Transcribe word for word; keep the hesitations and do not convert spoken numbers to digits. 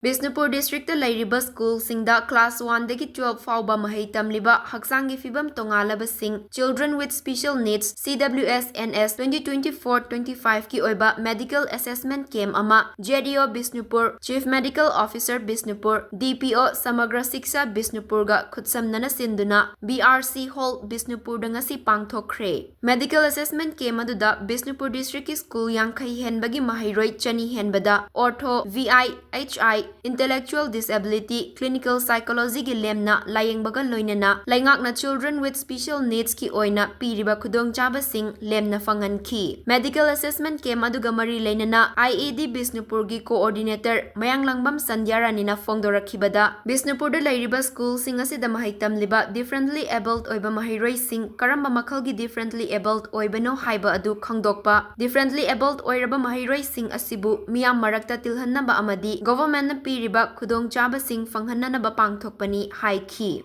ꯕꯤꯁꯅꯨꯄꯨꯔ districtꯇ ꯂꯩꯔꯤꯕ schoolꯁꯤꯡꯗ class oneꯗꯒꯤ twelve ꯐꯥꯎꯕ ꯃꯍꯩ ꯇꯝꯂꯤꯕ ꯍꯛꯆꯥꯡꯒꯤ ꯐꯤꯕꯝ ꯇꯣꯉꯥꯜꯂꯕꯁꯤꯡ, Children with Special Needs, C W S N S twenty twenty-four twenty-fiveꯀꯤ ꯑꯣꯏꯕ medical assessment camp ꯑꯃ Z E O Bishnupur, Chief Medical Officer Bishnupur, D P O ꯁꯃꯒ꯭ꯔ ꯁꯤꯛꯁꯥ ꯕꯤꯁꯅꯨꯄꯨꯔꯒ ꯈꯨꯠꯁꯝꯅꯅ ꯁꯤꯟꯗꯨꯅ B R C Hall ꯕꯤꯁꯅꯨꯄꯨꯔꯗ ꯉꯁꯤ ꯄꯥꯡꯊꯣꯛꯈ꯭ꯔꯦ꯫ Medical assessment camp ꯑꯗꯨꯗ ꯕꯤꯁꯅꯨꯄꯨꯔ districtꯀꯤ school ꯌꯥꯡꯈꯩ ꯍꯦꯟꯕꯒꯤ ꯃꯍꯩꯔꯣꯏ ꯆꯅꯤ ꯍꯦꯟꯕꯗ Ortho, V I, H I, Intellectual Disability, Clinical Psychologyꯒꯤ ꯂꯦꯝꯅ ꯂꯥꯌꯦꯡꯕꯒ ꯂꯣꯏꯅꯅ ꯂꯩꯉꯥꯛꯅ Children with Special Needsꯀꯤ ꯑꯣꯏꯅ ꯄꯤꯔꯤꯕ ꯈꯨꯗꯣꯡꯆꯥꯕꯁꯤꯡ ꯂꯦꯝꯅ ꯐꯪꯍꯟꯈꯤ꯫ Medical assessment camp ꯑꯗꯨꯒ ꯃꯔꯤ ꯂꯩꯅꯅ I E D ꯕꯤꯁꯅꯨꯄꯨꯔꯒꯤ coordinator ꯃꯌꯥꯡꯂꯥꯡꯕꯝ ꯁꯟꯙ꯭ꯌꯥꯔꯥꯅꯤꯅ ꯐꯣꯡꯗꯣꯔꯛꯈꯤꯕꯗ, ꯕꯤꯁꯅꯨꯄꯨꯔꯗ ꯂꯩꯔꯤꯕ schoolꯁꯤꯡ ꯑꯁꯤꯗ ꯃꯍꯩ ꯇꯝꯂꯤꯕ differently abled ꯑꯣꯏꯕ ꯃꯍꯩꯔꯣꯏꯁꯤꯡ ꯀꯔꯝꯕ ꯃꯈꯜꯒꯤ differently abled ꯑꯣꯏꯕꯅꯣ ꯍꯥꯏꯕ ꯑꯗꯨ ꯈꯪꯗꯣꯛꯄ, differently abled ꯑꯣꯏꯔꯕ ꯃꯍꯩꯔꯣꯏꯁꯤꯡ ꯑꯁꯤꯕꯨ ꯃꯤꯌꯥꯝ ꯃꯔꯛꯇ ꯇꯤꯜꯍꯟꯅꯕ ꯑꯃꯗꯤ governmentꯅ ꯄꯤꯔꯤꯕ ꯈꯨꯗꯣꯡꯆꯥꯕꯁꯤꯡ ꯐꯪꯍꯟꯅꯅꯕ ꯄꯥꯡꯊꯣꯛꯄꯅꯤ ꯍꯥꯏꯈꯤ꯫